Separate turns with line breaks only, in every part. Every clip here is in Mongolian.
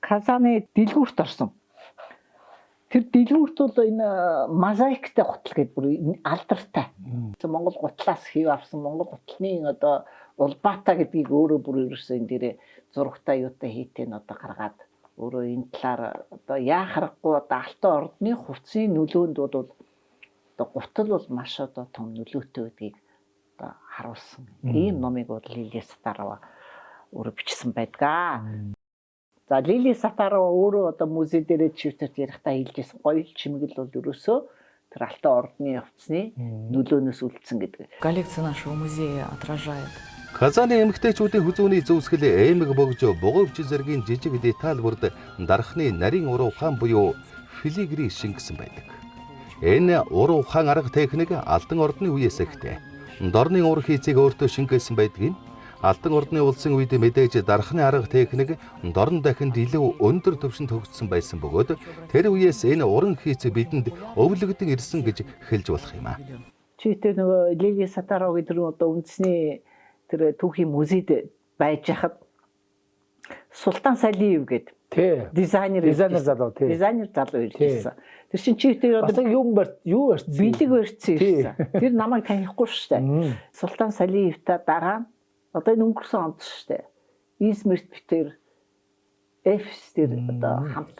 Казаны дэлгүүрт орсон. Тэр дэлгүүрт бол энэ мозаиктай гутал гэдэг бүр алдартай. Монгол гутлаас хийв авсан Монгол гутлын одоо улбаата гэдгийг өөрөө бүр ерөөсөө энэ дээрээ зурагтай юутай хийтэй нь одоо гаргаад өөрөө энэ талаар одоо яа харахгүй одоо Алтан Ордны хувцсны нөлөөнд бол одоо гутал бол маш одоо том нөлөөтэй гэдгийг одоо харуулсан. Ийм номыг бол Лилия Сатарова өөрөө бичсэн байдаг. За, Лили Сатарова өөрөө одоо музей дээрээ чивтэрт ярихдаа хэлжсэн гоё чимэгэл бол ерөөсөө тэр Алтан Ордны хувцсны нөлөөнөөс үлдсэн гэдэг.
Коллекция нашего музея отражает
Казаны эмэгтэйчүүдийн хүзүүний зүүсгэл ээмэг бөгж буговч зэргийн жижиг деталь бүрд дархны нарийн уруу ухаан буюу филигри шингэсэн байдаг. Энэ уруу ухаан арга техник Алтан Ордны үеэс эхтэй. Дорны ур хийцийг өөртөө шингээсэн байдгийг Алтан Ордны улсын үед мэдээж дархны арга техник дорн дахинд илүү өндөр түвшинд хөгжсөн байсан бөгөөд тэр үеэс энэ уран хийц бидэнд өвлөгдөн ирсэн гэж хэлж болох юм а.
Чи тэр нөгөө Лили Сатарова гэдэг нь одоо үндэсний тэр түүхийн музейд байж хахад Султан Салиев гэдэг дизайнер
Дизайнер
ирж
залуу, тий.
Дизайнер залуу ирж ирсэн. Тэр чинь чи тэр
Бас
одоо
нэг юм барь юу барьсан.
бэлэг барьсан ирсэн. Тэр намайг танихгүй шүү дээ. Султан Салиевта дараа нь одоо энэ өнгөрсөн онд шүү дээ. Измирт битэр Эфс тэр одоо хамт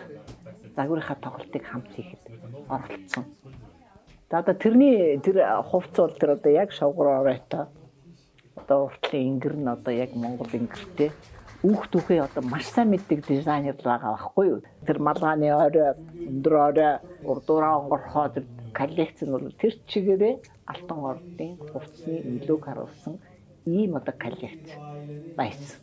загварынхаа тоглолтыг хамт хийхэд оролцсон. За, одоо тэрний тэр хувцас бол тэр одоо яг шовгор оройтой одоо уртлын ингэр нь одоо яг Монгол ингэртэй үүх түүхээ одоо маш сайн мэддэг дизайнер л байгаа байхгүй юу. Тэр малгааны орой, өндөр орой, урдуураа онгорхоо тэр коллекц нь бол тэр чигээрээ Алтан Ордын хувцсны нөлөөг харуулсан ийм одоо коллекц байсан.